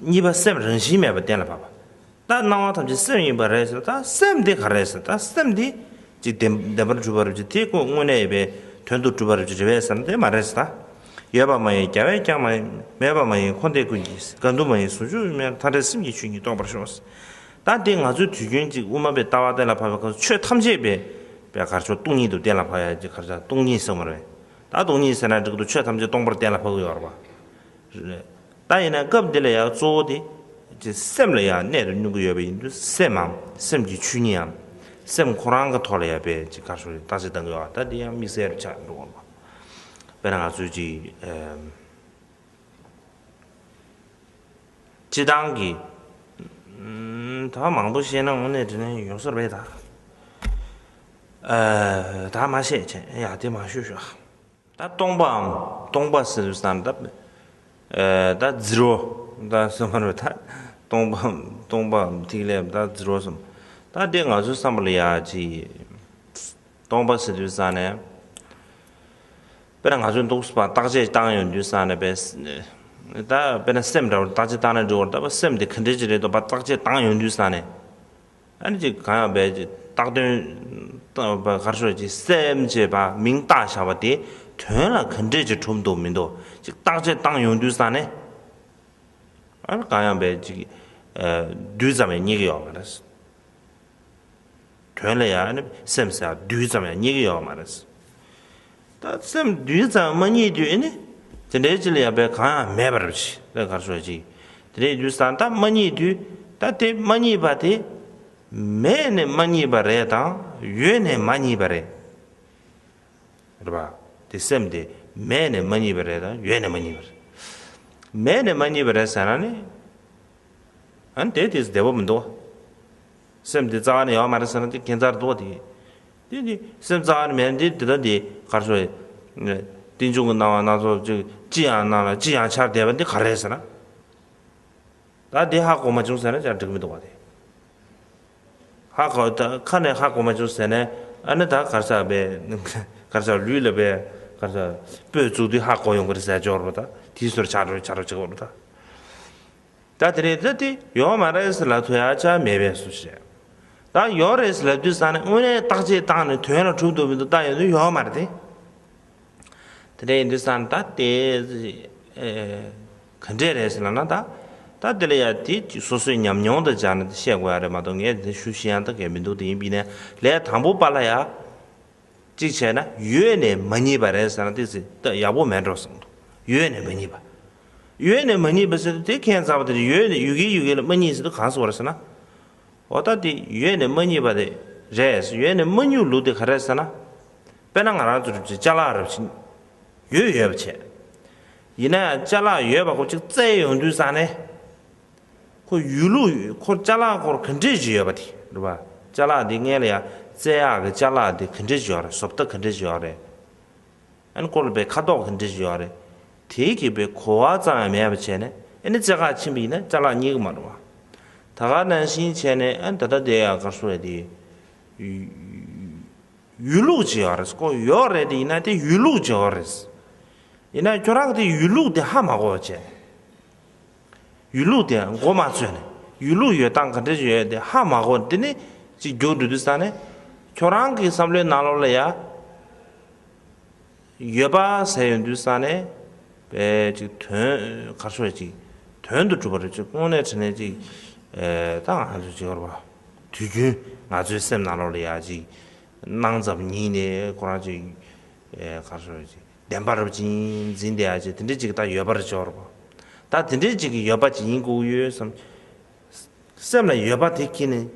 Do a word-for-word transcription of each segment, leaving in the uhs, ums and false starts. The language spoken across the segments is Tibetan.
གཉིས་པ་སེམས་རང་བཞིན་མེད་པ་གཏན་ལ་ཕབ་པ། ད་སྣང་བ་ཐམས་ཅད་སེམས་ཡིན་པ་རེད་ཟེར། ད་སེམས་དེ་ག་རེད་ཟེར། ད་སེམས་དེ་ཅིག་བདེན་བདེན་པར་གྲུབ་པ་རེད་ཅེས། དེ་ཁོ་དངོས་གནས་ཡིན་པའི་དོན་དུ་གྲུབ་པ་རེད་ཅེས་རེད་པས་ཟེར་ན་དེ་མ་རེད་ཟེར། ད་ཡོད་པ་མ་ཡིན་རྒྱལ་བས་ཀྱང་མ་ཡིན། མེད་པ་མ་ཡིན་འཁོར་འདས་ཀུན་གྱི། གང་དུ་མ་ཡིན་ཟུང་འཇུག་མེད། མཐའ་བྲལ་སེམས་ཀྱི་ཆོས་ཉིད་རྟོགས་པར་ཤོག། ད་དེ་ང་ཚོའི་དུས་རྒྱུན་ཅིག་དབུ་མ་པའི་ལྟ་བ་གཏན་ལ་ཕབ་པའི་སྐབས་སུ་ཆོས་ཐམས་ཅད་པའི་པའི་གར་ཆོས་སྟོང་ཉིད་དུ་གཏན་ལ་ཕབ་ཡ་ཅིག་གར་ཆོས་སྟོང་ཉིད་ཟེར་མ་རེད། ད་སྟོང་ཉིད་ཟེར་ན་འགྲིག་གི་འདུག་ཆོས་ཐམས་ཅད་སྟོང་པར་གཏན་ལ་ཕབ་ཀྱི་ཡོད་རེད་པ། རེད། ད་ཡིན་ན་སྐབས་འདི་ལ་ཡང་གཙོ་བོ་དེ་ཅིག་སེམས་ལ་ཡང་གནད་དུ་བསྣུན་གྱི་ཡོད་པ་ཡིན་དུས་སེམས་མམ་སེམས་ཀྱི་ཆོས་ཉིད་ཡམ་སེམས་ཁོ་རང་གི་ཐོག་ལ་ཡང་པའི་ཅིག་གར་ཆོས་བརྟག་དཔྱད་གཏང་གི་ཡོད་པ། ད་འདི་ཡང་དམིགས་བསལ་རུ་ཆགས་འགྲོ་གི་ཡོད་པ། དཔེར་ན་ང་ཚོས་ཅིག་ཨེམ། སྤྱི་བཏང་གི་ཨམ། ད་མང་པོ་བཤད་ན་དངོས་གནས་དྲི་ནས་ཡོང་ས་རེད་ད། ཨ། ད་མ་བཤད་བྱས་ཡ་དེ་མ་ཤོད་ཤོག་ད་སྟོང་པའམ་སྟོང་པ་ཟེར་དུས་ཙང་ད། ཨ། ད་ཛི་རོ། ད་སོ་མ་རོ་ད། སྟོང་པའམ་སྟོང་པའམ་ཐིག་ལེའམ་ད་ཛི་རོ་གསུམ། ད་དེ་ང་ཚོའི་བསམ་པ་ལ་ཡ་ཅིག་སྟོང་པ་ཟེར་དུས་ཙང་ནས། དཔེར་ན་ང་ཚོས་འདུག་སེ་བརྟག་དཔྱད་བཏང་ཡོང་དུས་ཙང་ནས་པས། ད་དཔེར་ན་སེམས་འདྲ་བོ་བརྟག་དཔྱད་བཏང་ན་འགྲིག་པ་རེད། ད་པ་སེམས་དེ་ག་འདྲས་ཅིག་རེད་འདུག་པ་བརྟག་དཔྱད་བཏང་ཡོང་དུས་ཙང་ནས། ཨ་ནི་ཅིག་གང་ཡང་པས་ཅིག་བཏགས་དོན་བཏགས་པ་གར་ཤོར་ཅིག་སེམས་ཅེས་པ་མིང་བཏགས་བཞག་པ་དེ་དོན་ལ་ག་འདྲས་ཅིག་གྲུབ་འདུག་མི་འདུག་ཅིག་བརྟག་དཔྱད་བཏང་ཡོང་དུས་ཙང་ནས། ཨ་ནི་གང་ཡང་པས་ཅིག་རྡུལ་ཙམ་ཡང་རྙེད་ཀྱི་ཡོད་མ་རེད། དོན་ལ་ཡང་ནི་སེམས་ཟེར་རྡུལ་ཙམ་ཡང་རྙེད་ཀྱི་ཡོད་མ་རེད། ད་སེམས་རྡུལ་ཙམ་མ་རྙེད་དུས་ཨེ་ནི་དེ་འདྲའི་ཅི་ལ་ཡང་པའི་གང་ཡང་མེད་པར་ཞིག་ལ་གར་སོ་ཅིག་དེ་འདྲའི་རྡུལ་ཙམ་ད་མ་རྙེད་དུས་ད་དེ་མ་རྙེད་པ་དེ་མེད་ནས་མ་རྙེད་པ་རེད་དང་ཡོད་ནས་མ་རྙེད་པ་རེད། རེད་པ། དེ་སེམས་དེ་མེད་ནས་མ་རྙེད་པ་རེད་དང་ཡོད་ནས་མ་རྙེད་པ་རེད། མེད་ནས་མ་རྙེད་པ་རེད་ཟེར་ན་ནི། ཨ་ནི་དེ་དེ་བདེ་པོ་མི་འདུག་སེམས་དེ་རྩ་བ་ནས་ཡོད་མ་རེད་ཟེར་ན་དེ་ཁྱད་མཚར་འདུག་དེ། དེ་དེ་སེམས་རྩ་བ་ནས་མེད་ན་དེ་དེ་ད་དེ་གར་སོ་རྟེན་འབྱུང་གི་སྣང་བ་སྣ་ཚོགས་ཅིག་ཅི་ཡང་སྣང་ལ་ཅི་ཡང་འཆར་བསྡད་པ་འདི་ག་རེད་ཟེར་ན། ད་འདི་ཧ་གོ་མ་བྱུང་ཟེར་ན་ཅང་འགྲིག་མི་འདུག་བ་དེ། ཧ་གོ་ད་ཁ་ནས་ཧ་གོ་མ་བྱུང་ཟེར་ནས་ཨ་ནི་ད་གར་ས་པའི་གར་ས་ལུས་ལ་པའི་གར་ས་སྤོས་བཙུགས་དུས་ཧ་གོ་ཡོང་གི་རེད་ཟེར་ཅོག་རོ། ད་དེའི་ཟུར་ཆག་རོ་ཆག་རོ་ཆག་རོ་ད། ད་དེ་རེད་ད་དེ་ཡོད་མ་རེད་ཟེར་ལབ་ཐུབ་ཡ་ཆ་མེད་པས་སུ་ཞེས། ད་ཡོད་རེད་ཟེར་ལབ་དུས་ས་ནས་དངོས་གནས་བརྟག་དཔྱད་བཏང་ནས་དོན་ལ་གྲུབ་འདུག་མི་འདུག་ད་ཡོད་དུས་ཡོད་མ་རེད་དེ། དེ་འདྲ་ཡིན་དུས་ཙང་ད་དེ་ཨེ་ག་འདྲས་རེད་ཟེར་ལབ་ན་ད་ད་དེ་ལ་ཡ་དེ་ཅིག་སོ་སོའི་ཉམས་མྱོང་དང་སྦྱར་ནས་བཤད་དགོས་ཡ་རེད་མ་གཏོགས་ངས་དེ་ཞུ་ཤེས་ཡ་ད་གས་མི་འདུག་དེ་ཡིན་པས་ན་ལས་དང་པོ་པ་ལ་ཡ་གཅིག་བྱས་ན་ཡོད་ནས་མ་རྙེད་པ་རེད་ཟེར་ན་དེ་ཚེ་ད་ཡག་པོ་མེད་འགྲོ་བསམ་འདུག་ཡོད་ནས་མ་རྙེད་པ། ཡོད་ནས་མ་རྙེད་པ་ཟེར་དུས་དེ་ཁྱད་མཚར་པོ་དེ་རེད། ཡོད་ནས་ཡོད་ཀྱི་ཡོད་ཀྱི་ལ་མ་རྙེད་ཟེར་དུས་གང་ཟེར་བ་རེད་ཟེར་ན། འོ་ད་དེ་ཡོད་ནས་མ་རྙེད་པ་དེ་རེད། ཡོད་ནས་མ་རྙེད་ལུགས་དེ་ག་རེ་ཟེར་ན། དཔེར་ན་ང་རང་ཚོ་རུ་ཅིག་ཅ་ལག་རབ་ཅིག་ཡོད་ཡོད་པ་བྱས། ཡིན་ན་ཡང་ཅ་ལག་ཡོད་པ་ཁོ་ཅིག་བཙལ་ཡོང་དུས་ཙང་ནས། ཁོ་ཡོད་ལུགས་ཁོ་ཅ་ལག་ཁོར་ག་འདྲས་ཅིག་ཡོད་པ་དེ་རེད་པ། ཅ་ལག་དེ་སྔོན་ལ་ཡང་བཙལ་ཡག་གི་ཅ་ལག་དེ་ག་འདྲས་ཅིག་ཡོད་རེད། བཟོ་ལྟ་ག་འདྲས་ཅིག་ཡོད་རེད། ཨ་ནི་ཁོ་ལ་པའི་ཁ་དོག་གི་འདྲ་ཞིག་ཡོད་རེད། དེའི་གི་པའི་གོ་བ་ཙམ་ཡང་མེད་པ་བྱས་ནས་ཨ་ནི་རྩེ་ཁ་ཕྱིན་པ་ཡིན་ན་ཅ་ལག་རྙེད་གི་མ་རེད་བ། ད་ག་ནང་བཞིན་བྱས་ནས་ཨ་ནི་ད་ལྟ་དེ་ཡང་གར་སོང་བས་དེ་ཡོད་ལུགས་ཅིག་ཡོད་རེད། ཁོ་ཡོད་རེད་དེ་ཡིན་ན་དེ་ཡོད་ལུགས་ཅིག་ཡོད་རེད། ཡིན་ན་ཁྱོད་རང་གི་དེ་ཡོད་ལུགས་དེ་ཧ་མ་གོ་བ་བྱས། ཡོད་ལུགས་དེ་མགོ་མ་ཚོས་ནས་ཡོད་ལུགས་ཡོད་སྟངས་ག་འདྲ་ཞིག་ཡོད་དེ་ཧ་མ་གོ། དེ་ནི་ཅིག་རྒྱུགས་འགྲོ་དུས་ཙང་ནས་ཁྱོད་རང་གི་བསམ་བློའི་ནང་ལོགས་ལ་ཡ། ཡོད་པ་ཟེར་ཡོང་དུས་ཙང་ནས་པའི་ཅིག་དོན་གར་སོང་ཅིག་དོན་དུ་གྲུབ་པ་རེད། ཅིག་དངོས་གནས་དྲང་གནས་ཅིག་ཨེ་ད་ང་ཚོ་ཅིག་ཡོད་རེད་པ། དུས་རྒྱུན་ང་ཚོའི་སེམས་ནང་ལོགས་ལ་ཡ་ཅིག་སྣང་ཙམ་ཉིད་ནས་ཁོ་རང་ཅིག་ཨེ་གར་སོང་ཅིག་བདེན་པ་རབ་ཅིག་འཛིན་བསྡད་ཡ་ཅིག་དེ་འདྲ་ཅིག་ད་ཡོད་པ་རེད་ཅོག་རེད་པ། ད་དེ་འདྲ་ཅིག་གི་ཡོད་པ་ཅིག་ཡིན་དགོས་ཡོད་བསམ། སེམས་ལ་ཡོད་པ་དེ་ཁྱེར་ནས།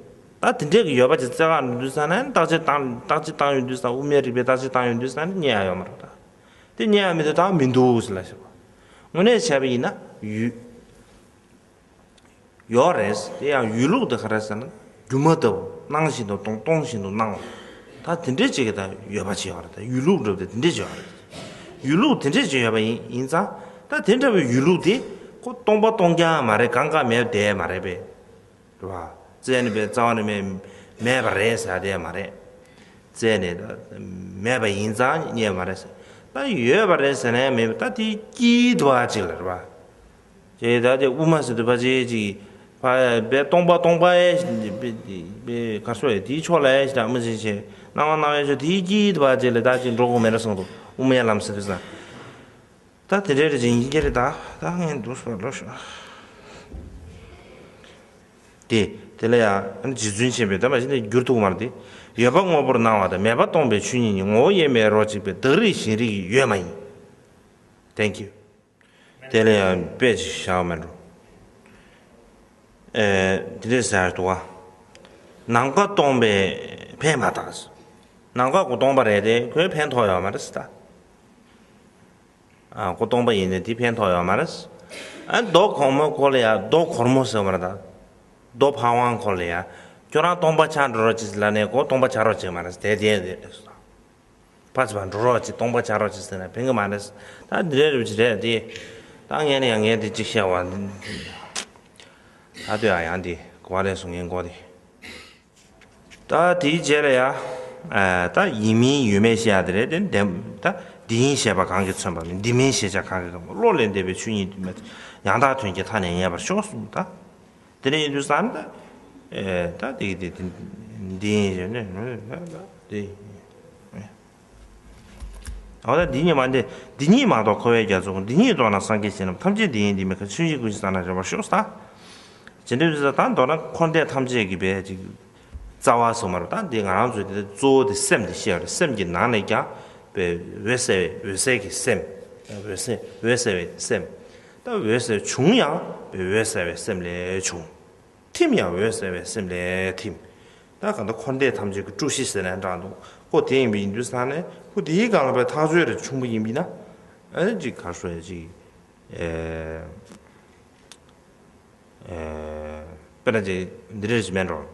ད་དེ་འདྲས་ཀྱི་ཡོད་པ་ཅིག་རྩེ་ག་འགྲོ་དུས་ཙང་ནས་བརྟག་དཔྱད་བཏང་བརྟག་དཔྱད་བཏང་ཡོང་དུས་ཙང་དབུ་མའི་རིགས་པའི་བརྟག་དཔྱད་བཏང་ཡོང་དུས་ཙང་ནས་རྙེད་ཡ་ཡོད་མ་རེད་ད། དེ་རྙེད་ཡ་མི་འདུག་ད་མི་འདུག་ཟེར་ལ་ཞེས་པ། དངོས་གནས་བྱས་པ་ཡིན་ན་ཡོད། ཡོད་རེད། དེ་ཡང་ཡོད་ལུགས་དེ་ག་རེ་ཟེར་ན་སྒྱུ་མ་ལྟ་བུ་སྣང་བཞིན་དུ་སྟོང་སྟོང་བཞིན་དུ་སྣང་བ། ད་དེ་འདྲས་ཅིག་གི་ད་ཡོད་པ་ཅིག་ཡོད་རེད། ད་ཡོད་ལུགས་འདྲ་བོ་དེ་དེ་འདྲས་ཅིག་ཡོད་རེད། ཡོད་ལུགས་དེ་འདྲས་ཅིག་ཡོད་པ་ཡིན་ཡིན་ཙང་ད་དེ་འདྲ་བའི་ཡོད་ལུགས་དེ་ཁོ་སྟོང་པ་སྟོང་རྐྱང་མ་རེད། གང་ག་མེད་བསྡད་མ་རེད་པས། རེད་བ། རྩ་ནས་པའི་རྩ་བ་ནས་མེད་མེད་པ་རེད་ཟེར་བསྡད་མ་རེད། རྩ་ནས་ད་མེད་པ་ཡིན་ཙང་རྙེད་མ་རེད་ཟེར། ད་ཡོད་པ་རེད་ཟེར་ནའི་མེད་པ་ད་དེ་སྐྱིད་འདུག་ཨ་ཅིག་ལ་རེད་བ། དེ་ད་དེ་དབུ་མ་ཟེར་དུས་ཕལ་ཆེར་ཅིག་ཕ་བའི་སྟོང་པ་སྟོང་པ་ཨེ་ཞེས་པའི་གར་སོགས་ཡ་དེའི་ཕྱོགས་ལ་ཨེ་ཞེས་དྲག་མི་ཤེས་ཤེས་སྣང་བ་སྣང་བའི་ཕྱོགས་དེའི་དཀྱིལ་དུ་ཕལ་ཆེར་ལ་ད་ཅིག་འགྲོ་དགོས་མེད་ར་གསུངས་འདུག་དབུ་མའི་ལམ་ཟེར་དུས་ཙང་། ད་དེ་འདྲའི་རེ་ཅིག་ཡིན་གྱི་རེད་ད། ད་ངས་འདུག་སོ་ལོ་ཤོག་དེ་དེ་ལ་ཡང་རྗེ་བཙུན་ཆེན་པོས་ད་མ་གཞི་ནས་བསྒྱུར་ཐུབ་མ་རེད་དེ། ཡོད་པ་དངོས་པོར་སྣང་བ་དང་མེད་པ་སྟོང་པའི་ཆོས་ཉིད་ཉིད་ངོ་བོ་དབྱེར་མེད་རོ་གཅིག་པའི་བདག་རིག་གཞན་རིག་ཡོད་མ་ཡིན། Thank you། དེ་ལ་ཡང་དཔེ་ཅིག་བཞག་མེད་འགྲོ། ཨེ། དེ་འདྲས་ཟེར་འདུག་བ། ནམ་མཁའ་སྟོང་པས་ཕན་མ་ཐོགས། ནམ་མཁའ་ཁོ་སྟོང་པ་རེད་དེ་ཁོས་ཕན་ཐོགས་ཡོད་མ་རེད་ཟེར་ད། ཨ། ཁོ་སྟོང་པ་ཡིན་ནས་དེ་ཕན་ཐོགས་ཡོད་མ་རེད། ཨ། རྡོ་གོར་མོ་ཁོ་ལ་ཡ་རྡོ་གོར་མོ་ཟེར་བ་རེད་ད། རྡོ་ཕ་ཝང་ཁོ་ལ་ཡ། ཁྱོད་རང་སྟོང་པ་ཆགས་འགྲོ་རོགས་གྱིས་ལབ་ནས་ཁོ་སྟོང་པ་ཆགས་རོགས་བྱེད་མ་རེད་དེ་དེ་དེ། ཕར་ཚུར་འགྲོ་རོགས་གྱིས་སྟོང་པ་ཆགས་རོགས་གྱིས་ཟེར་ན་ཕན་གི་མ་རེད། ད་འདི་རེད་རེད་རེད་དེ། ད་ངས་ནི་ཡང་ངས་དེ་གཅིག་བཤད་བ། ད་ལྟོས་ཨ་ཡང་དེ་གོ་བ་ལེན་སོང་ངས་གོ་དེ། ད་དེའི་རྗེས་ལ་ཡ། ཨ། ད་ཡིན་མིན་ཡོད་མེད་བཤད་ཡ་དེ་རེད་དེ་འདེམ། ད་འདི་ཡིན་ཞེས་པ་གང་གིས་མཚོན་པ་མིན། འདི་མིན་ཞེས་བྱ་གང་གིས་མཚོན་པ། བློ་ལས་འདས་པའི་ཆོས་ཉིད་དུ་མེད། ཡང་དག་དོན་གྱི་མཐའ་ནས་ངེས་པར་ཤོག་གསུངས་ད། དེ་ནས་ཡིན་དུས་ཙང་ད། ཨེ། ད་དེ་དེ་དེ་འདི་ཡིན་ཞེས་ནས་དེ། འོ་ད་འདི་ཉིད་མ་འདི་འདི་ཉིད་མ་གཏོགས་འཁོར་བའི་རྒྱ་མཚོ་འདི་ཉིད་རྟོགས་ན་སངས་རྒྱས་ཞེས་རྣམས་ཐམས་ཅད་འདི་ཡིན་འདི་མིན་ག་ཆོས་ཉིད་ཀུན་གཞི་རྩ་ན་རེ་བར་ཤོག་ས། ཇི་འདྲ་ཡིན་ད་མདོར་ན་འཁོར་འདས་ཐམས་ཅད་ཀྱི་བའི་ཅིག་རྩ་བ་སོ་མར་ད་འདི་ང་རང་ཚོའི་དེ་གཙོ་བོ་དེ་སེམས་དེ་བཤད་རེད། སེམས་ཀྱི་ནང་ནས་ཀྱང་བའི་འོད་གསལ་བའི་འོད་གསལ་གྱི་སེམས། འོད་གསལ་འོད་གསལ་བའི་སེམས། ད་འོད་གསལ་བྱུང་ཡང་བའི་འོད་གསལ་བའི་སེམས་ལས་བྱུང་། ཐིམ་ཡང་འོད་གསལ་བའི་སེམས་ལས་ཐིམ། ད་གང་ལྟར་འཁོར་འདས་ཐམས་ཅད་ཀྱི་དཀྲུག་གཞི་ཟེར་ནས་འདྲ་འདུག་ཁོ་དེ་ཡིན་པ་ཡིན་དུས་ཙང་ནས་ཁོ་དེའི་སྒང་ལ་པའི་ཐག་ཆོད་རེ་བྱུང་བ་ཡིན་པ་ཡིན་ན། ཨ་ནི་ཅིག་ག་རེ་ཟེར་ཅིག་ཨེ། ཨེ། དཔེར་ན་ཅིག་འདི་འདྲ་ཞིག་མེད་འགྲོ།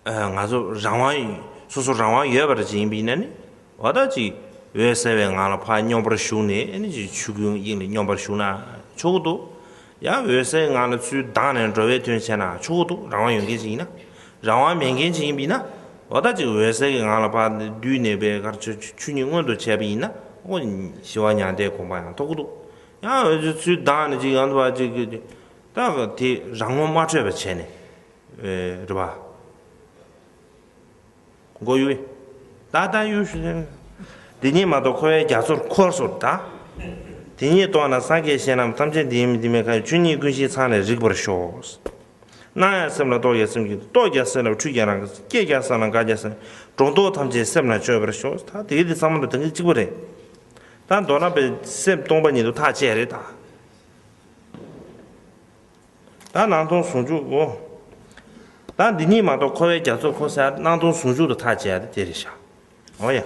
ཨ། ང་ཚོ་རང་དབང་སོ་སོ་རང་དབང་ཡོད་པ་རེད་ཅིག་ཡིན་པ་ཡིན་ན་ནི། འོ་ད་ཅིག་འོད་གསལ་བའི་ངང་ལ་ཕར་སྙོམས་པར་ཞུགས་ནས་ཨ་ནི་ཅིག་ཆོས་སྐུའི་དབྱིངས་ལ་སྙོམས་པར་ཞུགས་ན་ཆོག་གི་འདུག་ཡང་འོད་གསལ་ངང་ལ་ཚུར་ལྡང་ནས་འགྲོ་བའི་དོན་བྱས་ན་ཆོག་གི་འདུག་རང་དབང་ཡོད་མཁན་ཅིག་ཡིན་ན། རང་དབང་མེད་མཁན་ཅིག་ཡིན་པ་ཡིན་ན། འོ་ད་ཅིག་འོད་གསལ་གྱི་ངང་ལ་ཕར་བསྡུས་ནས་པའི་གར་ཆོས་ཆོས་ཉིད་མངོན་དུ་བྱས་པ་ཡིན་ན་ཨོ་ཞི་བ་མྱང་འདས་དགོངས་པ་ཡང་ཐོབ་ཀྱི་འདུག་ཡང་འོད་ཚུར་ལྡང་ནས་ཅིག་ཡང་དུ་བ་ཅིག་ད་དེ་རང་ངོ་མ་འཕྲོད་པ་བྱས་ནས། ཨེ། རེད་པ། མགོ་ཡུ། ད་ལྟ་ཡུ་ཞུ། འདི་ཉིད་མ་གཏོགས་འཁོར་བའི་རྒྱ་མཚོར་འཁོར་སོ་ད། དེ་ཉིད་རྟོགས་ན་སངས་རྒྱས་ཞེས་རྣམས་ཐམས་ཅད་འདི་ཡིན་མིན་འདི་མིན་གང་ཡིན་ཆོས་ཉིད་ཀུན་གཞི་ཚང་ནས་རིག་པར་ཤོག་སྣང་ཡང་སེམས་ལ་རྟོག་ཀྱང་སེམས་ཀྱི་རྟོག་ཀྱང་སེམས་ལ་འཁྲུལ་ཀྱང་རང་གི་སྐྱེ་ཀྱང་སེམས་ལ་འགག་ཀྱང་སེམས་སྒྲོ་འདོགས་ཐམས་ཅད་སེམས་ལ་གཅོད་པར་ཤོག་ད་དེ་གི་དེ་ཚང་མ་ལ་དེང་གི་གཅིག་པ་རེད། ད་མདོར་ན་པའི་སེམས་སྟོང་པ་ཉིད་དུ་ཐག་བཅད་རེད་ད། ད་སྣང་སྟོང་ཟུང་འཇུག་འོ། ད་འདི་ཉིད་མ་གཏོགས་འཁོར་བའི་རྒྱ་མཚོར་འཁོར་ཟེར་སྣང་སྟོང་ཟུང་འཇུག་ཏུ་ཐག་བཅད་དེ་དེ་རེད་ཤག་འོ་ཡ།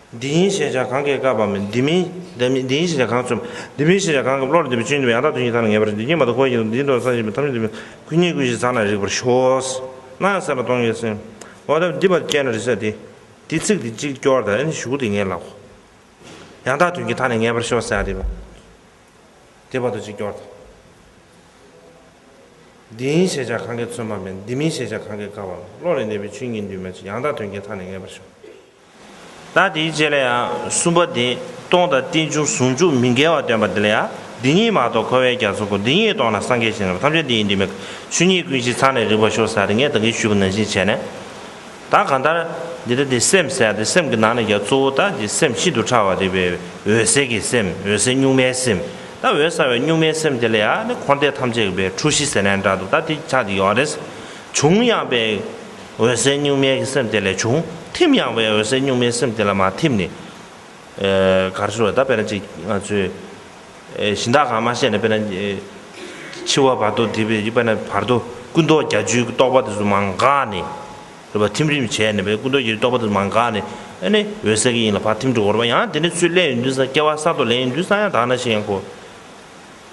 འདི་ཡིན་ཞེས་བྱ་གང་གིས་བཀག་པ་མིན། འདི་མིན་འདི་མིན་འདི་ཡིན་ཞེས་བྱ་གང་མཚོན། འདི་མིན་ཞེས་བྱ་གང་གིས་བློ་ལ་འདས་པའི་ཆོས་ཉིད་དུ་ཡང་དག་དོན་གྱི་མཐའ་ནས་ངེས་པར་འདི་ཉིད་མ་གཏོགས་འཁོར་བའི་རྒྱ་མཚོ་འདི་ཡིན་མདོར་ན་སངས་རྒྱས་པའི་ཐམས་ཅད་འདི་མིན་ཁོ་ཉིད་ཀུན་གཞི་ཚང་ནས་རིག་པར་ཤོག་སྣང་ཡང་སེམས་ལ་རྟོག་ཀྱང་སེམས། འོ་ད་འདི་བར་སྐྱེས་ན་རེ་ས་དེ། འདི་ཚིག་འདི་གཅིག་སྐྱོར་དང་ཨ་ནི་གཞུག་གུ་དེ་ངས་ལབ་གོ་ཡང་དག་དོན་གྱི་མཐའ་ནས་ངེས་པར་ཤོག་ཟེར་ཡ་དེ་བ། དེ་བར་དུ་གཅིག་སྐྱོར་དང་། འདི་ཡིན་ཞེས་བྱ་གང་གིས་མཚོན་པ་མིན། འདི་མིན་ཞེས་བྱ་གང་གིས་བཀག་པ་མིན། བློ་ལས་འདས་པའི་ཆོས་ཉིད་འདུས་མེད་ཅིང་། ཡང་དག་དོན་གྱི་མཐའ་ནས་ངེས་པར་ཤོག་ད་དེའི་རྗེས་ལ་ཡང་གསུམ་པ་དེ་སྟོང་དང་རྟེན་འབྱུང་ཟུང་འཇུག་མི་འགལ་བ་སྟོན་པ་འདི་ལ་ཡང་འདི་ཉིད་མ་གཏོགས་འཁོར་བའི་རྒྱ་མཚོ་ཁོ་འདི་ཉིད་རྟོགས་ན་སངས་རྒྱས་ཞེས་རྣམས་ཐམས་ཅད་འདི་ཡིན་འདི་མིན་ཆོས་ཉིད་ཀུན་གཞི་ཚང་ནས་རིག་པར་ཤོག་ཟེར་ཏེ་ངས་ད་གིན་ཞུས་པ་ནང་བཞིན་བྱས་ནས། ད་གང་ལྟར་འདི་ལྟ་སྟེ་སེམས་ཟེར་ཏེ་སེམས་ཀྱི་ནང་ནས་ཀྱང་གཙོ་བོ་ད་འདི་སེམས་ཤིན་ཏུ་ཕྲ་བ་རེད་པས། འོད་གསལ་གྱི་སེམས་འོད་གསལ་གཉུག་མའི་སེམས། ད་འོད་གསལ་བའི་གཉུག་མའི་སེམས་དེ་ལ་ཡང་ནི་འཁོར་འདས་ཐམས་ཅད་ཀྱི་པའི་འཁྲུལ་གཞི་ཟེར་ནའང་འདྲ་འདུག་ད་དེ་ཆགས་ཀྱི་ཡོད་རེད། བྱུང་ཡང་པའི་འོད་གསལ་གཉུག་མའི་གི་སེམས་དེ་ལས་བྱུང་། ཐིམ་ཡང་པའི་འོད་གསལ་གཉུག་མའི་སེམས་དེ་ལ་མར་ཐིམ་ནས། ཨེ། ག་རེ་ཟེར་བ་ད་དཔེར་ན་ཅིག་ང་ཚོས་ཨེ་གཞན་དག་གང་མ་བཤད་ནས་དཔེར་ན་ཨེ་འཆི་བ་བར་དོ་འདི་པའི་དཔེར་ན་བར་དོ་ཀུན་རྟོག་བརྒྱད་ཅུའི་རྟོག་པ་དེ་ཚོ་མར་འགགས་ནས། རེད་པ། ཐིམ་རིམ་བྱས་ནས་པའི་ཀུན་རྟོག་བརྒྱད་ཅུའི་རྟོག་པ་དེ་ཚོ་མར་འགགས་ནས་ཨ་ནི་འོད་གསལ་གྱི་དབྱིངས་ལ་ཕར་ཐིམ་འགྲོ་གི་རེད་པ། ཡང་དེ་ནས་ཚུར་སླེབས་ཡོང་དུས་ཙང་སྐྱེ་བ་གསར་དུ་ལེན་ཡོང་དུས་ཙང་ཡང་དག་ན་ཞིག་ཡང་ཁོ།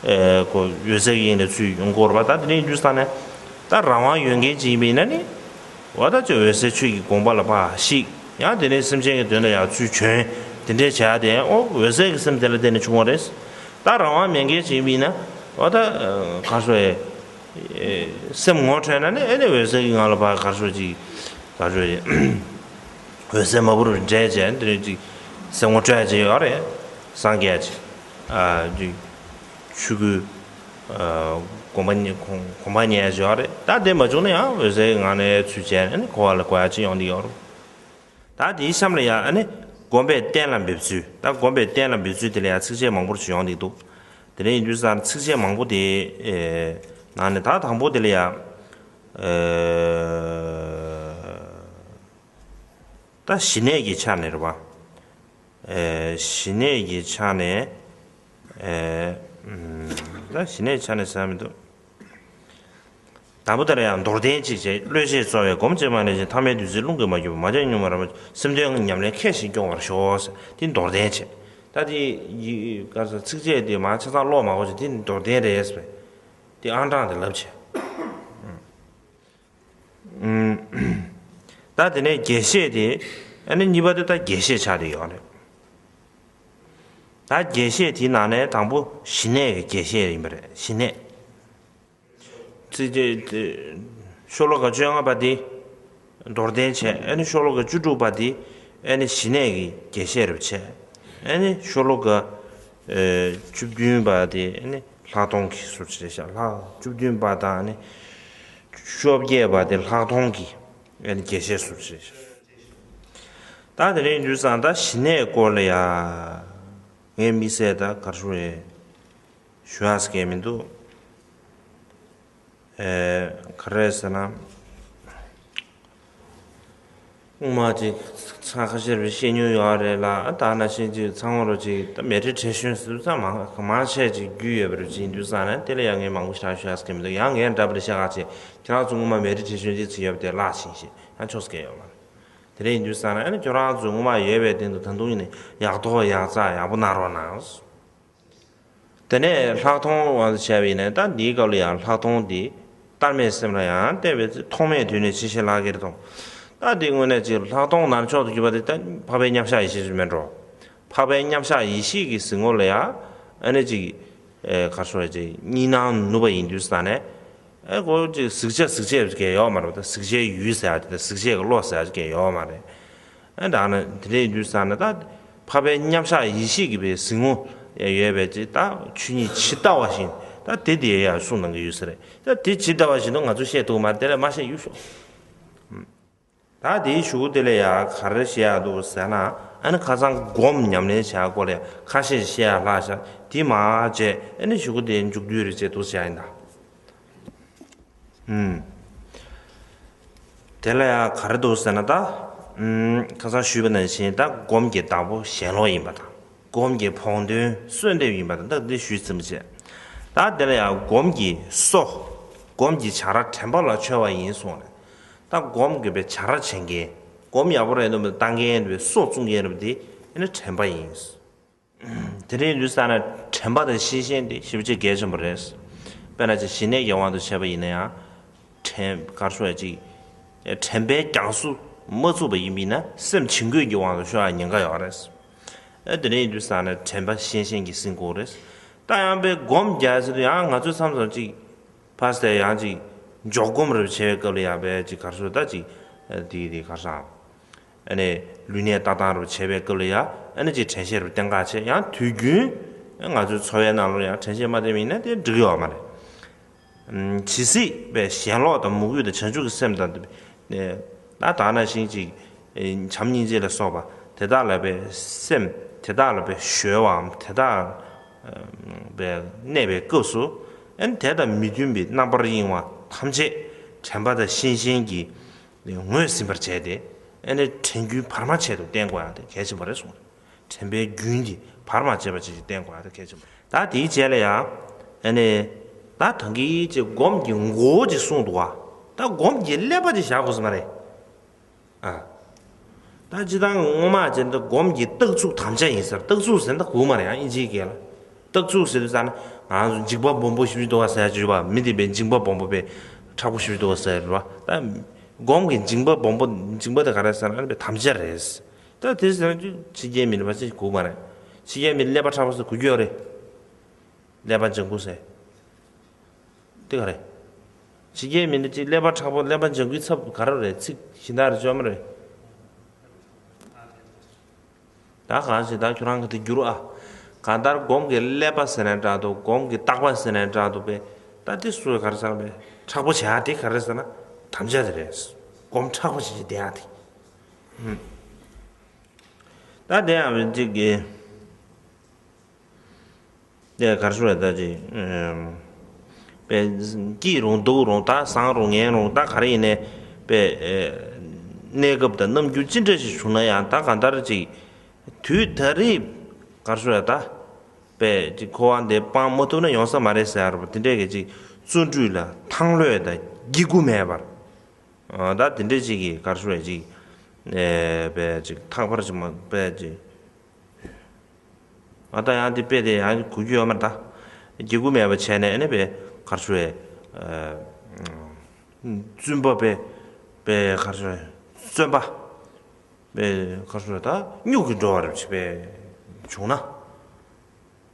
ཨེ། ཁོ་འོད་གསལ་གྱི་དབྱིངས་ལ་ཚུར་ཡོང་གི་རེད་པ། ད་དེ་ནས་ཡོང་དུས་ཙང་ནས་ད་རང་དབང་ཡོད་མཁན་ཅིག་ཡིན་པ་ཡིན་ན་ནི། འོ་ད་ཅིག་འོད་གསལ་ཆོས་ཀྱི་དགོངས་པ་ལ་ཕར་གཤེགས། ཡང་དེ་ནས་སེམས་ཅན་གྱི་དོན་ལ་ཡང་ཚུར་བྱོན། དེ་འདྲས་བྱས་ཏེ་ཨོ་འོད་གསལ་གྱི་སེམས་དེ་ལ་བརྟེན་ནས་བྱུང་བ་རེད། ད་རང་དབང་མེད་མཁན་ཅིག་ཡིན་པ་ཡིན་ན། འོ་ད་ག་རེ་ཟེར། སེམས་ངོ་འཕྲོད་ན་ནི་ཨེ་ནི་འོད་གསལ་གྱི་ངང་ལ་ཕར་ག་རེ་ཟེར་ཅིག་ག་རེ་ཟེར། འོད་གསལ་མ་བུར་འདྲེས་བྱས་དེ་རེད་ཅིག་སེམས་ངོ་འཕྲོད་ཡ་ཅིག་ཡོད་རེད། སངས་རྒྱས་ཅིག་ཨ་ཅིག་ཆོས་སྐུའི་ཨ་དགོངས་པ་ཉན་དགོངས་པ་ཉན་ཡག་ཡོད་རེད། ད་དེ་མ་བྱུང་ན་ཡང་འོད་གསལ་ངང་ནས་ཚུལ་བྱས་ནས་ནི་གོ་བ་ལ་གོ་ཡག་ཅིག་ཡོང་གི་ཡོད་རེད། ད་དེའི་གཤམ་ལ་ཡང་ཨ་ནི་སྒོམ་པས་གཏན་ལ་འབེབས་ཚུལ། ད་སྒོམ་པས་གཏན་ལ་འབེབས་ཚུལ་དེ་ལ་ཡང་ཚིགས་བཅད་མང་པོ་ཞིག་ཡོང་གི་འདུག་དེ་ནས་ཡིན་དུས་ཙང་ཚིགས་བཅད་མང་པོ་དེ་ཨེ་ནང་ནས་ད་དང་པོ་དེ་ལ་ཡང་ཨེ་ད་ཞི་གནས་ཀྱི་ཆ་ནས་རེད་པ། ཨེ་ཞི་གནས་ཀྱི་ཆ་ནས་ཨེ་ཨུམ་ད་ཞི་གནས་ཆ་ནས་ཟེར་མི་འདུག་དང་པོ་དེ་ལ་ཡང་མདོར་བསྟན་གཅིག་བྱས། བློས་བྱས་གཙོ་བའི་སྒོམ་བྱེད་པ་ནས་ཀྱང་ཐ་མལ་བདུད་རྩིའི་རླུང་གིས་མ་གོས་པ། མ་བྱས་གཉུག་མ་རབ་སེམས་དོན་ཉམས་ལེན་མཁས་ཤིང་སྐྱོང་བར་ཤོག་ཟེར། དེ་མདོར་བསྟན་བྱས། ད་དེ་ཡི་ག་ས་ཚིགས་བཅད་དེ་མ་ཆ་ཚང་ཀློག་མ་དགོས་ཀྱི་དེ་མདོར་བསྟན་རེད་ཟེར་བས། དེ་ཨང་གྲངས་དེ་ལབ་བྱས། ཨུམ། ད་དེ་ནས་རྒྱས་བཤད་དེ། ཨ་ནི་གཉིས་པ་དེ་ད་རྒྱས་བཤད་ཆགས་བསྡད་ཡོད་རེད། ད་རྒྱས་བཤད་དེའི་ནང་ནས་དང་པོ་ཞི་གནས་ཀྱི་རྒྱས་བཤད་ཡིན་པ་རེད། ཞི་གནས། ཚིགས་བཅད་དེ་ཤོ་ལོ་ཀ་བཅོ་ལྔ་པ་དེ་མདོར་བསྟན་བྱས། ཨ་ནི་ཤོ་ལོ་ཀ་བཅུ་དྲུག་པ་དེ་ཨ་ནི་ཞི་གནས་ཀྱི་རྒྱས་བཤད་རེད་བྱས། ཨ་ནི་ཤོ་ལོ་ཀ་ཨེ་བཅུ་བདུན་པ་དེ་ཨ་ནི་ལྷག་མཐོང་གི་ཟུར་ཅིག་རེད་ཤག་ལྷག་བཅུ་བདུན་པ་དང་ཨ་ནི་བཅོ་བརྒྱད་པ་དེ་ལྷག་མཐོང་གི་ཨ་ནི་རྒྱས་བཤད་ཟུར་ཅིག་རེད་ཤག་ད་དེ་རིང་དུས་སང་ད་ཞི་གནས་སྐོར་ལ་ཡ་ངའི་དམིགས་བསལ་ད་ག་རེ་ཞུ་ཡ་ཞུ་ཡ་ཟེར་མཁན་མི་འདུག་ཨེ་ག་རེ་ཟེར་ན། སྔོན་མ་ཅིག་ཚང་ཁ་ཤས་རེ་བཤད་མྱོང་ཡོད་རེད་ལ། ད་ནང་བཞིན་ཅིག་ཚང་མ་རུ་ཅིག་ད་མེ་ཏྲི་བགྲེས་གཞོན་ཟེར་ཚང་མང་མང་ཆེ་ཅིག་རྒྱུས་ཡོད་པ་རུ་ཅིག་ཡིན་དུས་ཙང་ནས་དེ་ལ་ཡང་ངས་མང་པོ་ཞིག་ཞུ་ཡ་ཟེར་མཁན་མི་འདུག་ཡང་ངས་འདྲ་པོ་ལ་བཤད་ཁ་ཅིག་ཁྱེད་རང་ཚོ་སྔོན་མ་མེ་ཏྲི་བགྲེས་གཞོན་ཅིག་ཚིག་ཡོད་པ་དེ་བརླག་ཕྱིན་ཞེས་ཡང་ཆོག་ཟེར་མཁན་ཡོད་མ་རེད། དེ་རེད་ཡིན་དུས་ཙང་ནས་ཨ་ནི་ཁྱོད་རང་ཚོ་སྔོན་མ་ཡོད་པའི་སྟེང་དུ་ད་དུང་ཡིན་ནའི་ཡག་ཐོག་ཡག་རྩ་ཡག་པོ་གནང་རོགས་གནང་། དེ་ནས་ལྷག་མཐོང་དབང་དུ་བྱས་པ་ཡིན་ན་ད་འདིའི་སྐབས་ལ་ཡང་ལྷག་མཐོང་འདི་བལྟར་མེད་སེམས་ལ་ཡང་བལྟས་པའི་ཚེ་མཐོང་མེད་དུས་ནས་ཇི་ཞིག་ལྷག་གེར་མཐོང་། ད་འདི་དངོས་གནས་ཅིག་ལྷག་མཐོང་ནང་མཆོག་ཏུ་གྱུར་པ་དེ་ད་འཕགས་པའི་མཉམ་གཞག་ཡེ་ཤེས་སུ་མེད་འགྲོ། འཕགས་པའི་མཉམ་གཞག་ཡེ་ཤེས་ཀྱི་གཟིགས་ངོ་ལ་ཡང་ཨ་ནི་ཅིག་ཨེ་ག་རེ་ཟེར་ཅིག་གཉིས་སྣང་ནུབ་པ་ཡིན་དུས་ཙང་ནས་ཨེ་ཁོ་ཅིག་གཟིགས་བྱ་གཟིགས་བྱེད་ཀྱི་ཡོད་མ་རེད། ད་གཟིགས་བྱའི་ཡུལ་ཟེར་ཡ་དེ་དང་གཟིགས་བྱེད་ཀྱི་བློ་ཟེར་ཡ་ཅིག་ཡོད་མ་རེད། ཨ་ད་ནི་དེ་འདྲའི་དུས་ཙང་ནས་ད་འཕགས་པའི་མཉམ་གཞག་ཡེ་ཤེས་ཀྱི་བའི་གཟིགས་ངོ་ཡོད་པའི་ཅིག་ད་ཆོས་ཉིད་ཇི་ལྟ་བ་བཞིན་ད་དེ་དེ་ཡང་གསུངས་གནང་གི་ཡོད་ས་རེད། ད་དེ་ཇི་ལྟ་བ་བཞིན་དུ་ང་ཚོས་བཤད་ཐུབ་མ་རེད། དེ་ལས་མ་བཤད་ཡུལ་ཤོག་ད་དེའི་གཞུག་གུ་དེ་ལས་ཡང་ག་རེ་བཤད་ཡག་འདུག་ཟེར་ན། ཨ་ནི་ཁ་སང་སྒོམ་ཉམས་ལེན་བྱ་སྐོར་ལ་ཁ་ཤས་བཤད་ཡག་ལྷག་ཤག་དེ་མ་བྱས་ཨ་ནི་གཞུག་གུ་དེ་མཇུག་བསྡུས་རེ་བྱས་འདུག་བྱ་ཡིན་ད། ཨུམ། དེ་ལ་ཡང་ག་རེ་འདུག་ཟེར་ན་ད། ཨུམ། ཁ་སང་ཞུས་པ་ནང་བཞིན་ད་སྒོམ་གྱི་བདག་པོ་ཞེན་ལོག་ཡིན་པ་དང་། སྒོམ་གྱི་ཕོག་དོན་གསོས་འདེབས་ཡིན་པ་དང་ད་འདི་ཞུས་ཟིན་པ་བྱས། ད་དེ་ལ་ཡང་སྒོམ་གྱི་སོ། སྒོམ་གྱི་བྱ་ར་དྲན་པ་ལ་འཆོལ་བ་ཡིན་གསུངས་ནས། ད་སྒོམ་གྱི་བའི་བྱ་ར་བྱེད་མཁན། སྒོམ་ཡག་པོ་རེད་འདུག་མི་བཏང་མཁན་རེད་པས་སོ་བཙུགས་མཁན་རེད་པ་དེ་ཨ་ནི་དྲན་པ་ཡིན། དེ་རིང་ལུས་བསགས་ན་དྲན་པ་དང་ཤེས་བཞིན་དེ་ཞེ་པོ་ཅིག་གལ་ཆེན་པོ་རེད། དཔེར་ན་ཅིག་ཞི་གནས་ཀྱི་དབང་དུ་བྱས་པ་ཡིན་ན་ཡང་། དྲན་གར་ཤོག་ཡ་ཅིག་དྲན་པའི་རྒྱང་སུ་མ་ཚུགས་པ་ཡིན་པ་ཡིན་ན་སེམས་བྱིང་རྒོད་ཀྱི་དབང་དུ་ཤོར་ཡ་ཉེན་ཁ་ཡོད་རེད། ཨ་དེ་རིང་ལུས་བསགས་ན་དྲན་པ་ཤེས་བཞིན་གྱི་སེམས་དགོས་རེད། ད་ཡང་པའི་སྒོམ་རྒྱག་ཟེར་དུས་ཡང་ང་ཚོའི་མཚམས་མཚམས་ཅིག་ཕར་ཟེར་ཡང་ཅིག་འཇོག་སྒོམ་རེ་བྱེད་པའི་སྐབས་ལ་ཡང་པའི་ཅིག་གར་སོ་ད་ཅིག་དེ་དེ་གར་སང་ཨ་ནི་ལུས་གནས་ལྟ་སྟངས་རེ་བྱེད་པའི་སྐབས་ལ་ཡང་ཨ་ནི་ཅིག་དྲན་ཤེས་རེ་བསྟེན་ག་བྱེད། ཡང་དུས་རྒྱུན་ང་ཚོའི་འཚོ་བའི་ནང་ལོགས་ཡང་དྲན་ཤེས་མ་བསྟེན་པ་ཡིན་ན་དེ་འགྲིག་ཡོད་མ་རེད། ཇི་སྲིད་པའི་ཞེན་ལོག་དང་མོས་གུས་དང་བྱང་ཆུབ་ཀྱི་སེམས་དང་ད་ད་ནང་བཞིན་ཅིག་བྱམས་སྙིང་རྗེ་ལ་སོགས་པ་དེ་དག་ལ་པའི་སེམས་དེ་དག་ལ་པའི་གཞོལ་བའམ་དེ་དག་པའི་གནས་པའི་སྐབས་སུ་ཨ་ནི་དེ་དང་མི་མཐུན་པའི་རྣམ་པར་གཡེང་བ་ཐམས་ཅད་དྲན་པ་དང་ཤེས་བཞིན་གྱིས་ངོས་ཟིན་པར་བྱས་ཏེ་ཨ་ནི་དྲན་རྒྱུན་བར་མ་ཆད་དུ་བསྟེན་དགོས་ཡ་དེ་གལ་ཆེན་པོ་རེད་གསུངས། དྲན་པའི་རྒྱུན་འདི་བར་མ་ཆད་པ་ཅིག་བསྟེན་དགོས་ཡ་དེ་གལ་ཆེན་པོ། ད་དེའི་རྗེས་ལ་ཡང་ཨ་ནི་ད་ད་གིན་ཅིག་སྒོམ་གྱི་ངོ་བོ་ཅིག་གསུངས་འདུག་བ། ད་སྒོམ་གྱི་ཀླད་པ་ཅིག་བཞག་དགོས་ས་མ་རེད། ཨ། ད་སྤྱིར་བཏང་སྔོན་མ་ཅན་དུ་སྒོམ་གྱི་རྟགས་ཚུགས་དམ་བཅའ་ཡིན་ཟེར། རྟགས་ཚུགས་ཟེར་ན་ད་གོ་མ་རེད་ཨ་ཨིན་ཇིའི་སྐད་ལ། རྟགས་ཚུགས་ཟེར་དུས་ཙང་ན་ང་ཚོ་འཇིགས་པ་སྦོམ་པོ་ཞེ་པོ་ཅིག་འདུག་ག་ཟེར་ཡ་ཅིག་ཡོད་པ། མི་དེ་པའི་འཇིགས་པ་སྦོམ་པོ་པའི་མཁྲེགས་པོ་ཞེ་པོ་ཅིག་འདུག་ག་ཟེར་ཡ་རེད་བ། ད་སྒོམ་གྱི་འཇིགས་པ་སྦོམ་པོ་འཇིགས་པ་དེ་ག་རེ་ཟེར་ན་ཨ་ནི་པའི་དམ་བཅའ་རེད། ད་དེ་ཟེར་ན་ཅིག་ཕྱི་རྒྱལ་མི་ནི་བ་ཅིག་གོ་མ་རེད། ཕྱི་རྒྱལ་མི་ནི་ཀླད་པ་མཁྲེགས་པོ་ཟེར་གོ་རྒྱུ་ཡོད་རེད། ཀླད་པ་ལྗང་གུ་ཟེར། དེ་ག་རེད། ཕྱི་རྒྱལ་མི་ནི་ཅིག་ཀླད་པ་མཁྲེགས་པོ་ཀླད་པ་ལྗང་གུའི་ཚབ་ག་རེ་རེད། ཚིག་གཞན་དག་རེ་བཅོས་མ་རེད། ད་གང་ཞིག་ད་ཁྱོད་རང་གི་དེ་བསྒྱུར་ཨ། གང་ལྟར་སྒོམ་གྱི་ཀླད་པ་ཟེར་ནའི་འདྲ་འདུག་སྒོམ་གྱི་རྟག་པ་ཟེར་ནའི་འདྲ་འདུག་པས། ད་དེ་སུ་ག་རེ་ཟེར་ན་པས་མཁྲེགས་པོ་བྱེད་ཡ་དེ་ག་རེ་ཟེར་ན་དམ་བཅའ་དེ་རེད། སྒོམ་མཁྲེགས་པོ་བྱེད་ཀྱི་བསྡད་ཡ་དེ། ད་དེ་ཡང་གཅིག་གི་དེ་གར་ཤོར་བ་ད་ཅིག་པས་སྐྱིད་རུང་སྡུག་རུང་ད་བཟང་རུང་ངན་རུང་ད་ག་རེ་ཡིན་ནའི་པས་གནས་སྐབས་དང་རྣམ་འགྱུར་ཅི་འདྲ་ཞིག་བྱུང་ན་ཡང་ད་གང་ལྟར་ཅིག་དུས་ད་རེས་གར་ཤོར་བ་ད་པས་ཅིག་འཁོར་བ་འདི་སྤང་མ་ཐུབ་ན་ཡོང་ས་མ་རེད་ཟེར་ཡ་རེད་པ། དེ་འདྲས་ཀྱི་ཅིག་བརྩོན་འགྲུས་ལ་ཐང་ལྷོད་དང་སྒྱིད་ཁུག་མེད་པར། ད་དེ་འདྲས་ཅིག་གི་གར་ཤོར་བ་ཅིག་པས་ཅིག་ཐག་པར་ཅིག་མ་པས་ཅིག་ཨ་ད་ཡང་འདི་དཔེ་དེ་ཡང་གོ་རྒྱུ་ཡོད་མ་རེད་ད། སྒྱིད་ཁུག་མེད་པ་བྱས་ནས་ཨ་ནི་པས་གར་ཤོར་བས། བཙུན་པ་པས་པས་གར་ཤོར་བས་བཙོན་པ་པས་གར་ཤོར་བས་ད་སྨྱུག་གིས་འགྲོ་བ་རེད་བྱས་པས་བྱུང་ན།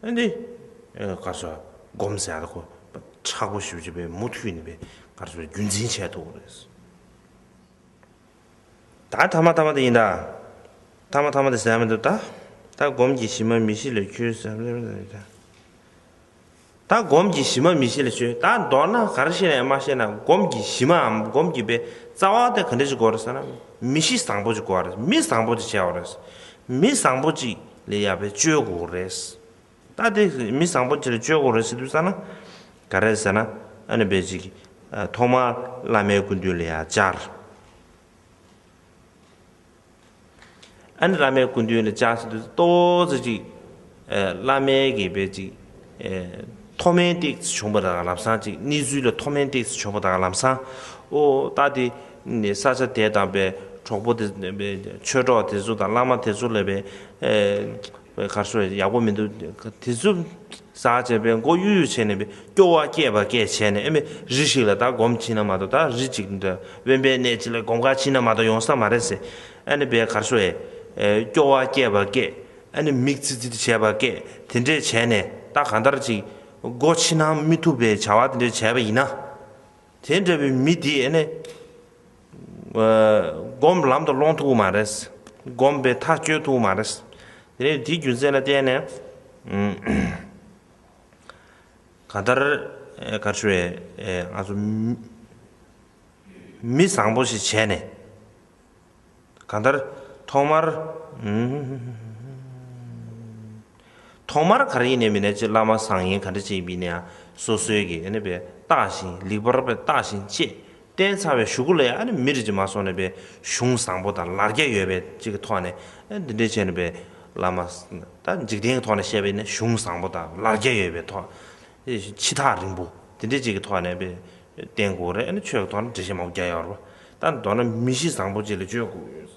ཨ་འདི་གར་ཤོར་སྒོམ་ཟེར་ཡ་ད་ཁོ་མཁྲེགས་པོ་ཞེ་པོ་བྱས་པས་མུ་མཐུད་ནས་པས་གར་ཤོར་རྒྱུན་འཛིན་བྱས་ཐུབ་པ་རེད། ད་ཐ་མ་ཐ་མ་དེ་ཡིན་ད། ཐ་མ་ཐ་མ་དེ་ཟེར་མི་འདུག་ད། ད་སྒོམ་གྱི་གཞི་མ་མི་ཤེས་ལས་ཁྱོད་ཟེར། ད་སྒོམ་གྱི་གཞི་མ་མི་ཤེས་ལས་ཁྱོད་ད་མདོར་ན་ག་རེ་བཤད་ནས་མ་བཤད་ན་སྒོམ་གྱི་གཞི་མའམ་སྒོམ་གྱི་པའི་རྩ་བ་དེ་ག་འདྲ་ཞིག་དགོས་རེད་ཟེར་ན། མི་གཤིས་བཟང་པོ་ཅིག་དགོས་རེད། མི་བཟང་པོ་ཅིག་བྱས་པ་རེད། མི་བཟང་པོ་ཅིག་ལ་ཡ་པའི་བཅོས་དགོས་རེད། ད་དེ་མི་བཟང་པོ་ཅིག་ལ་བཅོས་དགོས་རེད་ཟེར་དུས་ཙ་ན། ག་རེ་ཟེར་ན་ཨ་ནི་པའི་ཅིག་ཐོག་མར་བླ་མའི་སྐུ་མདུན་ལ་ཡ་བཅར། ཨ་ནི་བླ་མའི་སྐུ་མདུན་ལ་བཅར་ཟེར་དུས་ཏོག་ཙམ་ཅིག་ཨེ་བླ་མའི་གི་པའི་ཅིག་ཨེ་མཐོ་དམན་ཏིག་ཙམ་བྱུང་བ་དང་ལམ་སང་ཅིག་གནས་ཚུལ་ལ་མཐོ་དམན་ཏིག་ཙམ་བྱུང་བ་དང་ལམ་སང་། ཨོ་ད་དེ་ནི་ས་ཆ་དེ་དང་པའི་གྲོགས་པོ་དེ་པའི་ཆོས་གྲོགས་དེ་ཚོ་དང་བླ་མ་དེ་ཚོ་ལ་པའི་ཨེ་གར་སོ་ཡག་པོ་མི་འདུག་དེ་ཚོ་ཟ་བྱས་པའི་མགོ་གཡུག་གཡུག་བྱས་ནས་པའི་སྐྱོ་བ་སྐྱེས་པ་སྐད་བྱས་ནས་ཨེ་མི་རི་ཞིག་ལ་ད་སྒོམ་ཕྱིན་ན་མ་གཏོགས་ད་རི་ཅིག་འདི་དབེན་པའི་གནས་ཅིག་ལ་སྒོམ་ཁ་ཕྱིན་ན་མ་གཏོགས་ཡོང་ས་མ་རེད་ཟེར། ཨ་ནི་པའི་གར་སོ་ཡས་སྐྱོ་བ་སྐྱེས་པ་སྐད། ཨ་ནི་མིག་ཙི་ཙི་དེ་བྱས་པ་སྐད་དེ་འདྲས་བྱས་ནས་ད་གང་ལྟར་ཅིག་སྒོ་ཕྱི་ནང་མི་ཐུབ་པའི་བྱ་བ་དེ་འདྲས་བྱས་པ་ཡིན་ན། དེ་འདྲ་བའི་མི་དེ་ཨ་ནི་སྒོམ་ལམ་དུ་སློང་ཐུབ་མ་རེད། སྒོམ་པའི་མཐའ་སྐྱོལ་ཐུབ་མ་རེད། དེ་ནས་དེའི་རྒྱུ་མཚན་ལ་བརྟེན་ནས་གང་ལྟར་ག་རེ་ཞུ་ང་ཚོ་མི་བཟང་པོ་ཞིག་བྱས་ནས། གང་ལྟར་ཐོག་མར། ཐོག་མར་ག་རེ་ཡིན་ནའི་མིན་ནའི་ཅིག་བླ་མ་བཟང་ངན་ག་འདྲ་ཅིག་ཡིན་ནའི་སོ་སོའི་གི་ཨ་ནི་པའི་བརྟགས་ཤིང་ལེགས་པར་པའི་བརྟགས་ཤིང་དཔྱད་བསྟེན་ཚར་བའི་གཞུག་གུ་ལ་ཡང་ཨ་ནི་མི་རིགས་ཀྱི་མ་སོང་ནས་པའི་གཞུང་བཟང་པོ་དང་ལར་རྒྱ་ཡོད་པའི་ཅིག་གི་ཐོག་ནས་ཨ་འདི་འདྲའི་བྱས་ནས་པའི་བླ་མ་ད་འཇིག་རྟེན་གྱི་ཐོག་ནས་བཤད་པ་ཡིན་ན་གཞུང་བཟང་པོ་དང་ལར་རྒྱ་ཡོད་པའི་ཐོག་ཕྱི་ཐག་རིང་པོ་དེ་འདྲའི་ཅིག་གི་ཐོག་ནས་པའི་བསྟེན་དགོས་རེད། ཨ་ནི་ཆོས་ཀྱི་ཐོག་ནས་འགྲེལ་བཤད་མང་པོ་རྒྱག་ཡོད་རེད་པ། ད་མདོར་ན་མི་གཤིས་བཟང་པོ་ཅིག་ལ་བཅོས་དགོས་ཡོད།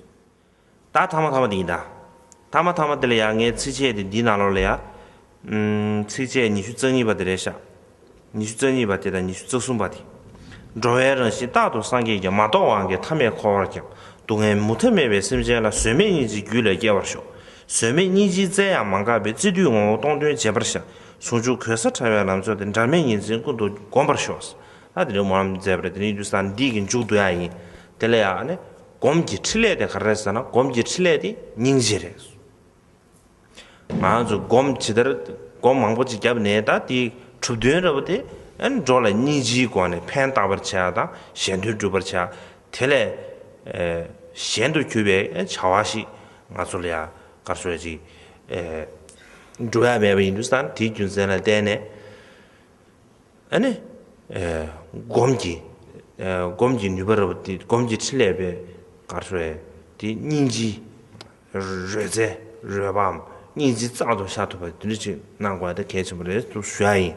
ད་ཐ་མ་ཐ་མ་དེ་ཡིན་ད། ཐ་མ་ཐ་མ་དེ་ལ་ཡང་ངའི་ཚིགས་བཅད་དེ་འདིའི་ནང་ལོགས་ལ་ཡ། ཨུམ། ཚིགས་བཅད་ཉི་ཤུ་རྩ་གཉིས་པ་དེ་རེད་ཤག་ཉི་ཤུ་རྩ་གཉིས་པ་དེ་དང་ཉི་ཤུ་རྩ་གསུམ་པ་དེ། འགྲོ་བའི་རང་བཞིན་རྟག་ཏུ་སངས་རྒྱས་ཀྱི། མ་རྟོགས་དབང་གིས་ཐ་མལ་འཁོར་བར་ཁྱབ། སྡུག་བསྔལ་མུ་མཐའ་མེད་པའི་སེམས་ཅན་ལ། བཟོད་མེད་སྙིང་རྗེ་རྒྱུད་ལ་སྐྱེ་བར་ཤོག་བཟོད་མེད་སྙིང་རྗེའི་རྩལ་ཡང་མ་འགགས་པས། བརྩེ་དུས་ངོ་བོ་སྟོང་དོན་བྱེད་པར་བྱ། ཟུང་འཇུག་གོལ་ས་ཕྲ་བའི་ལམ་མཆོག་དེ། འབྲལ་མེད་ཉིན་མཚན་ཀུན་ཏུ་བསྒོམ་པར་ཤོག་ད་དེ་འདྲའི་སྨོན་ལམ་མཛད་པ་རེད། དེ་ནས་ཡིན་དུས་ས་འདི་གི་མཇུག་ཏུ་ཡང་ཡིན། དེ་ལ་ཡང་ནི་སྒོམ་གྱི་འཕྲིན་ལས་དེ་ག་རེ་རེད་ཟེར་ན་སྒོམ་གྱི་འཕྲིན་ལས་དེ་སྙིང་རྗེ་རེད། ང་ཚོ་སྒོམ་ཇི་ལྟར་སྒོམ་མང་པོ་ཅིག་བརྒྱབ་ནས་ད་དེའི་གྲུབ་དོན་རེད་པ་དེ་ཨ་ནི་འགྲོ་ལ་སྙིང་རྗེའི་སྒོ་ནས་ཕན་བཏགས་པར་བྱ་དང་གཞན་དོན་སྒྲུབ་པར་བྱ། དེ་ལས་གཞན་དུ་གྱུར་པའི་བྱ་བ་ཞིག་ང་ཚོ་ལ་ཡང་ག་རེ་ཞུ་ཅིག་འགྲོ་ཡ་མེད་པ་ཡིན་དུས་ཙང་དེའི་རྒྱུ་མཚན་ལ་བརྟེན་ནས། ཨ་ནི། ཨེ། སྒོམ་གྱི། ཨེ། སྒོམ་གྱི་ནུས་པ་རེད་པ་དེ་སྒོམ་གྱི་འཕྲིན་ལས་པའི་ག་རེ་ཞུ་ཨེ། དེ་སྙིང་རྗེ། རོལ་རྩེད་རོལ་པའམ་སྙིང་རྗེ་རྩལ་དུ་ཤར་ཐུབ་པ་དེ་འདྲ་ཅིག་གནང་དགོས་ཡ་དེ་གལ་ཆེན་པོ་རེད་དུ་ཞུ་ཡ་ཡིན།